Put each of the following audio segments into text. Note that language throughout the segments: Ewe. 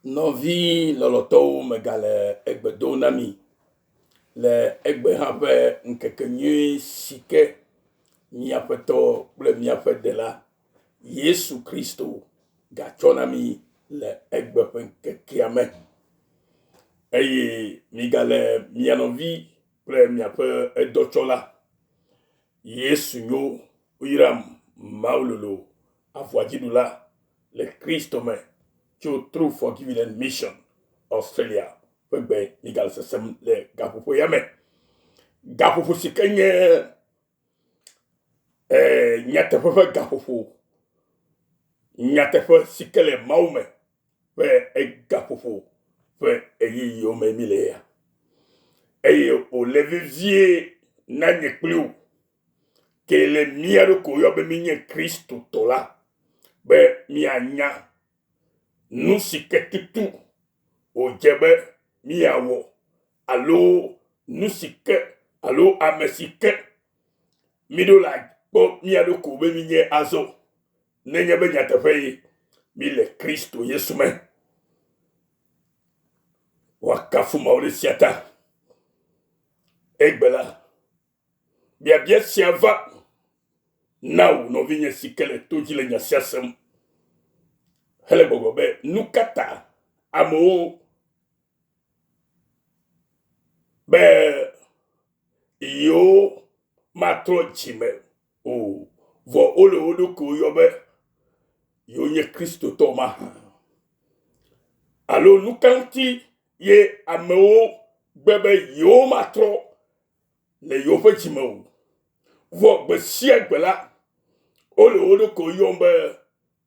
Nɔvi lɔlɔtɔwo megale egbe dom na mi le egbe hã ƒe ŋkeke nyui si ke mía Aƒetɔ kple míaƒe Ɖela Yesu Kristo gatsɔ na mi le egbe ƒe ŋkekea me. Eye migale mia nɔvi kple miaƒe edɔtsɔla Yesu nyo woyram Mawu lolo avɔadziɖula le Kristo me tso True Forgiveness Mission, Australia ƒe gbe migale sesem le gaƒoƒo ya me. Gaƒoƒo si ke nye eh, nyateƒe ƒe gaƒoƒo, nyateƒe si ke le Mawu me ƒe gaƒoƒo ƒe ɣeyiɣiwo me mi le ya. Eye wòle vevie na nye kpli wò ke le mía ɖokuiwo yɔ be míenye Kristotɔ la, be míanya nu si ke tutu wòdze be míawɔ alo nu si ke alo ame si ke míɖo la kpɔ mía ɖokuiwo be míenye azɔ nenye be nyateƒe ye míle Kristo Yesu me. Woakafu Mawu ɖe sia ta. Egbe la, Biabia sia va na wò nɔvinye si ke le to dzi le nya sia sem hele gbɔgblɔ be nu ka ta amewo be yewo matrɔ dzime o vɔ wole wo ɖokuiwo yɔ be yewonye Kristotɔ mahã? Alo nu ka ŋuti ye amewo gbe be yewomatrɔ le yewoƒe dzi me o. Vɔ gbe sia gbe la, wole wo ɖokuiwo yɔm be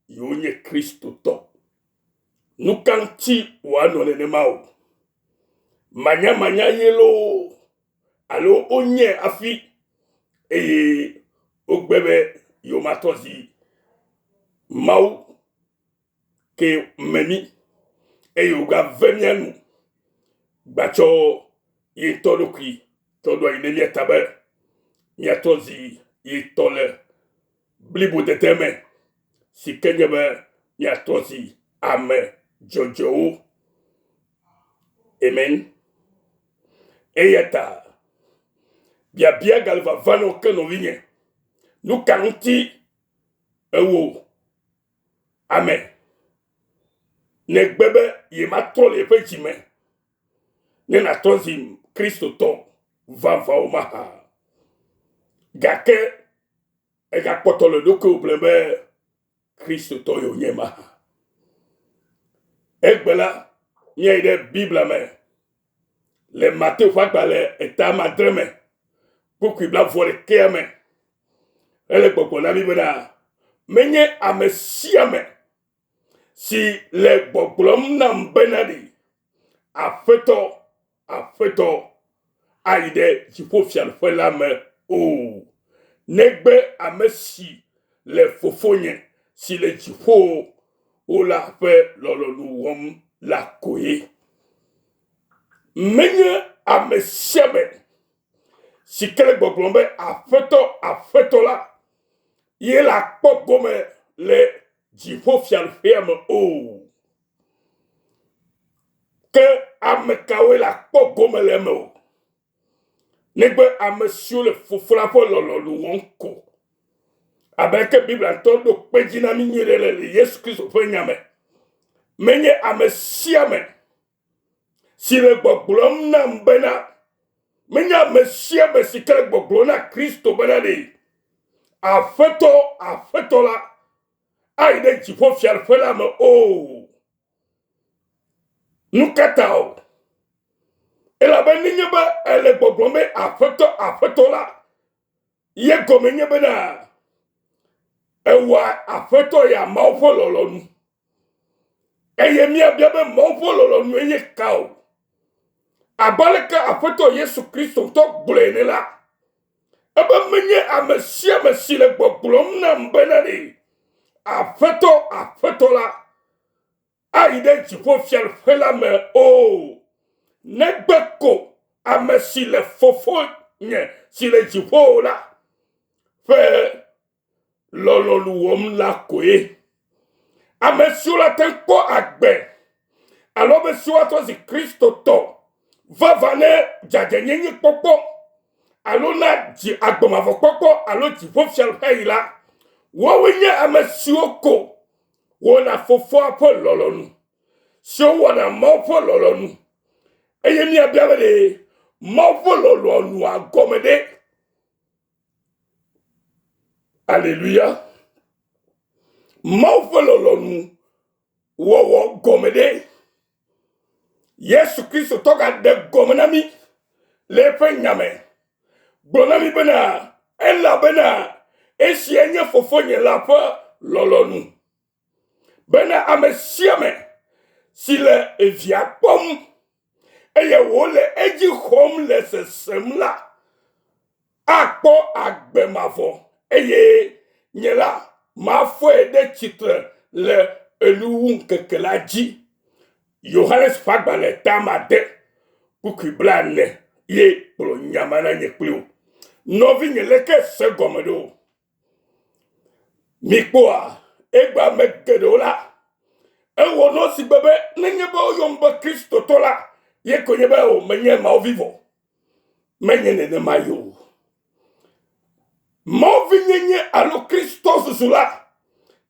yewonye Kristotɔ. Nu ka ŋuti wòanɔ nenema o? Manyamanya ye loo alo wonyae hafi eye wogbe be yewomatrɔ zi Mawu ke me mí eye wògave mía nu gbatsɔ ye ŋutɔ ɖokui tsɔ ɖo anyi ɖe mía ta be míatrɔ zi ye tɔ le blibodede me si ke nye be míatrɔ zi ame dzɔdzɔewo. Amen. Eya ta biabia gale vava na wò ke nɔvinye. Nu ka ŋuti ewò ame negbe be yematrɔ le yeƒe dzi me ne nàtrɔ zi Kristotɔ vavãwo mahã. Gake egakpɔtɔ le ɖokuiwò gblɔm be Kristotɔ yewonye mahã. Egbe la, míayi ɖe Biblia me le Mateo ƒe agbalẽ eta amadre me, kpukpui blaeve-vɔ-ɖekɛa me. Ele gbɔgblɔ na mí bena menye ame sia ame si le gbɔgblɔm nam bena ɖi Aƒetɔ, Aƒetɔ, ayi ɖe dziƒofiaɖuƒe la me o, negbe ame si le Fofonye si le dziƒowo la ƒe lɔlɔ̃nu wɔm la koe. Menye ame sia ame si ke le gbɔgblɔm be Aƒetɔ, Aƒetɔ la, ye la kpɔ gome le dziƒofiaɖuƒea me o. Ke ame kawoe la kpɔ gome le eme o? Negbe ame siwo le Fofo la ƒe lɔlɔ̃nu wɔm ko. Abe ke Biblia ŋutɔ ɖo kpe dzi na mí nyuie ɖe le Yesu Kristo ƒe nya me. Menye ame sia ame si le gbɔgblɔm nam bena menye ame sia ame si ke le gbɔgblɔm na Kristo bena ɖe Aƒetɔ, Aƒetɔ la ayi ɖe dziƒofiaɖuƒe la me o. Nu ka ta o? Elabe nenye be ele gbɔgblɔm be Aƒetɔ, Aƒetɔ la, ye gɔme nye bena ewɔa Aƒetɔ ya Mawu ƒe lɔlɔ̃nu. Eye míabia be Mawu ƒe lɔlɔ̃nue nye ka o. Abe aleke Aƒetɔ Yesu Kristo ŋutɔ gblɔe ene la, ebe menye ame sia ame si le gbɔgblɔm nam bena ɖe Aƒetɔ, Aƒetɔ la, ayi ɖe dziƒofiaɖuƒe la me o, negbe ko ame si le Fofonye si le dziƒo la ƒe lɔlɔ̃nu wɔm la koe. Ame siwo la te kpɔ agbe, alo ame siwo atrɔ zi Kristotɔ vavã ne dzadzɛnyenye kpɔkpɔ alo na dzi agbemavɔ kpɔkpɔ alo dziƒofiaɖuƒea yi la, woawoe nye ame siwo ko wɔna Fofoa ƒe lɔlɔ̃nu, siwo wɔna Mawu ƒe lɔlɔ̃nu. Eye míabia be ɖe Mawu ƒe lɔlɔ̃nua gɔme ɖe? Aleluya. Mawu ƒe lɔlɔ̃nu wɔwɔ gɔme ɖe? Yesu Kristo tɔ gaɖe gɔme na mí le eƒe nya me. Gblɔ na mí bena, elabena esia nye Fofonye la ƒe lɔlɔ̃nu, bena ame sia ame si le evia kpɔm eye wòle edzi xɔm le sesem la, akpɔ agbe mavɔ, eye nye la, mafɔe ɖe tsitre le enuwuŋkeke la dzi. Yohanes ƒe agbalẽ ta ade, kpukpui blaene ye gblɔ nya ma na nye kpli wò. Nɔvinye, leke se gɔme ɖo? Mikpɔa, egbea ame geɖewo la, ewɔ nɔ si gbe be nenye be woyɔm be Kristotɔ la, ye ko nye be o menye Mawu vi vɔ. Menye nenema ye o. Mawu vinyenye alo Kristo zuzu la,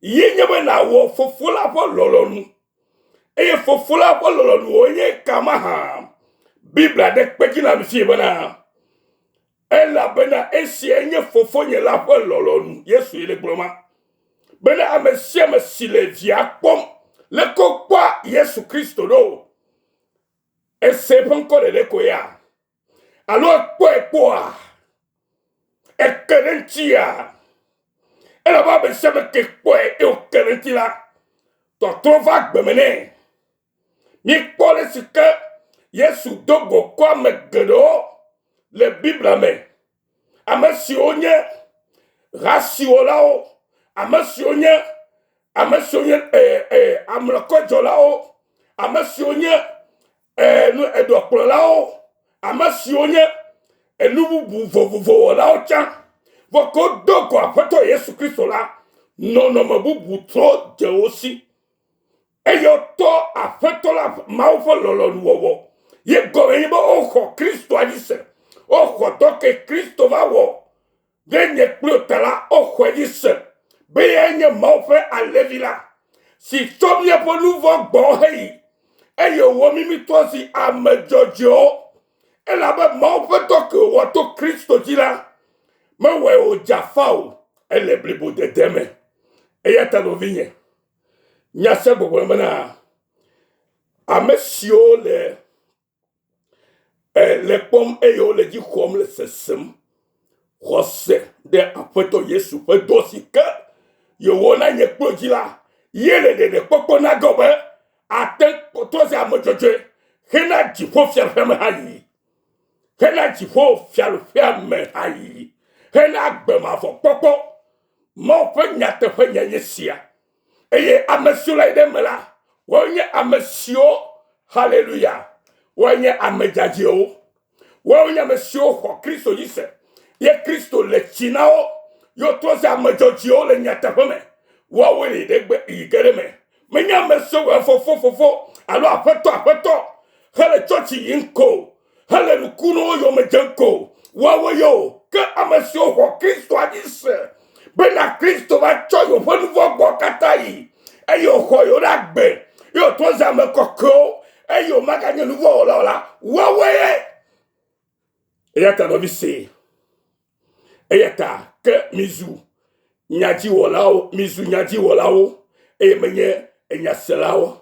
ye nye be nàwɔ Fofo la ƒe lɔlɔ̃nu. Eye Fofo la ƒe lɔlɔ̃nu wònye ka mahã. Biblia ɖe kpe dzi na mi fie bena, Elabena esiae nye Fofonye la ƒe lɔlɔ̃nu, Yesu ye le gblɔ ma, bena ame sia ame si le Via kpɔm, leke wokpɔa Yesu Kristo ɖo? Ese eƒe ŋkɔ ɖeɖe ko ya? Alo ekpɔe kpɔa? Eke ɖe ŋutia? Elabe ame sia ame ke kpɔe eye wòke ɖe eŋuti la, tɔtrɔ va agbe me nɛ. Míekpɔ ale si ke Yesu do go kɔ ame geɖewo le Biblia me. Ame siwo nye hasiwɔlawo, ame siwo nye ame siwo nye ee ee amlɔkɔdzɔlawo, ame siwo nye ee nu eɖɔkplɔlawo, ame siwo nye enu bubu vovovowɔlawo tsã. Vɔ ke wodo go Aƒetɔ Yesu Kristo la, nɔnɔme bubu trɔ dze wo si. Eye wotɔ Aƒetɔ la Mawu ƒe lɔlɔ̃nu wɔwɔ. Ye gɔme nye be woxɔ Kristoa dzi se. Woxɔ dɔ ke Kristo va wɔ ɖe nye kple wò ta la, woxɔe dzi se be eyae nye Mawu ƒe Alẽvi la, si tsɔ míaƒe nu vɔ̃ gbɔ heyi, eye wòwɔ mí mítrɔ zi ame dzɔdzɔewo. Elabe Mawu ƒe dɔ ke wòwɔ to Kristo dzi la, mewɔe wòdze afa o, ele blibodede me. Eya ta nɔvinye, Nya sia gbɔgblɔ bena ame siwo le e, le kpɔm eye wole dzi xɔm le sesem xɔse ɖe Aƒetɔ Yesu ƒe dɔ si ke yewo na nye kpɔ dzi la, ye le ɖeɖekpɔkpɔ na ge be ate kpɔtɔ zi ame dzɔdzɔe hena dziƒo fiaɖuƒea me hã yiyi. Hena dziƒo fiaɖuƒea me hã yiyi. Hena agbe mavɔ kpɔkpɔ. Mawu ƒe nyateƒe nya nye sia. Eye ame siwo le ɖe eme la, woanye ame siwo, haleluya, woanye ame dzadzɛwo. Woawo nye ame siwo xɔ Kristo dzi se. Ye Kristo le tsi na wo. Ye wotrɔ zi ame dzɔdzɔewo le nyateƒe me. Woawoe li ɖe gbe yi ge ɖe eme. Menye ame siwo wɔ fofo fofo alo aƒetɔ aƒetɔ hele tsɔtsi yim ko hele nukunuwo yome dzem ko woawoe ye o, ke ame siwo xɔ Kristoa dzi se bena Kristo va tsɔ yewoƒe nu vɔ̃ gbɔ katã yi eye wòxɔ yewo ɖe agbe ye wòtrɔ zu ame kɔkɔewo eye womaganye nu vɔ̃ wɔla o la, woawoe ye. Eya ta nɔvi see. Eya ta ke mizu nyadziwɔlawo, mizu nyadziwɔlawo eye menye enyaselawo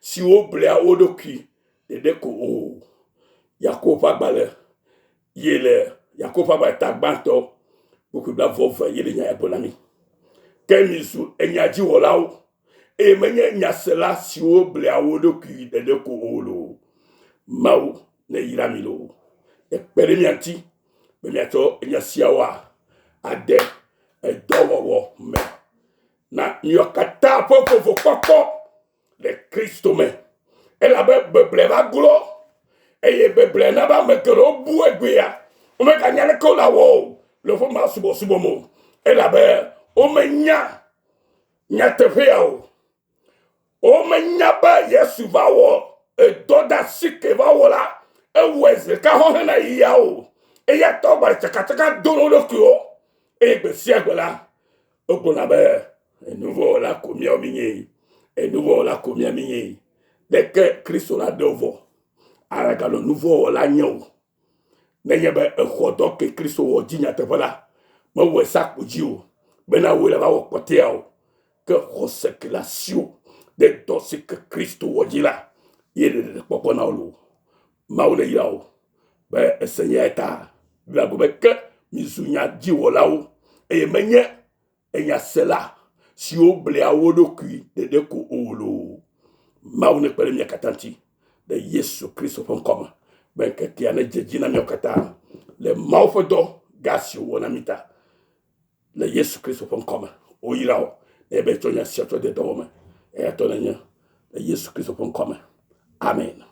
siwo blea wo ɖokui ɖeɖe ko o. Yakobo ƒe agbalẽ ye le Yakobo ƒe agbalẽ ta gbãtɔ kpukpui blaeve ye le nya ya gblɔ na mi. Ke mizu enyadziwɔlawo eye menye nyasela siwo blea wo ɖokui ɖeɖe ko o loo. Mawu neyra mi loo. Ekpe ɖe mia ŋuti be miatsɔ nya siawoa ade edɔwɔwɔ me na miɔ katã ƒe vovokpɔkpɔ le Kristo me. Elabe beble va glo eye beble na be ame geɖewo bu egbea. Womeganya leke wole awɔ o le woƒe mawusubɔsubɔ me o. Elabe womenya nyateƒea o. Womenya be Yesu va wɔ. Edɔdasi ke va wɔ la, ewɔe zi ɖeka hɔ̃ hena yia o. Eya ta wogba le tsakatsaka dom wo ɖokuiwo. Eye gbe sia gbe la, wogblɔna be, Enuvɔ̃wɔla ko míawo míenye. Enuvɔ̃wɔla ko mía míenye. Leke Kristo la ɖe wo vɔ? Aganɔ nuvɔ̃wɔla nye o. Nenye be èxɔ dɔ ke Kristo wɔ dzi nyateƒe la, mewɔe sakpo dzi o, bena wòe le va wɔ kpɔtɛa o, ke xɔse ke le asiwò ɖe dɔ si ke Kristo wɔ dzi la, ye le ɖeɖekpɔkpɔ na wò loo. Mawu neyra wò be èse nya ya ta. Biblia gblɔ be ke mizu nyadziwɔlawo eye menye enyasela siwo blea wo ɖokui ɖeɖe ko o loo. Mawu nekpe ɖe mía katã ŋuti le Yesu Kristo ƒe ŋkɔ me be ŋkekea nedze dzi na míawo katã le Mawu ƒe dɔ gã si wòwɔ na mí ta le Yesu Kristo ƒe ŋkɔ me. Woyra wò ne ebe tsɔ nya sia tsɔ de dɔwɔ me. Eya tɔ nenye le Yesu Kristo ƒe ŋkɔ me. Amen.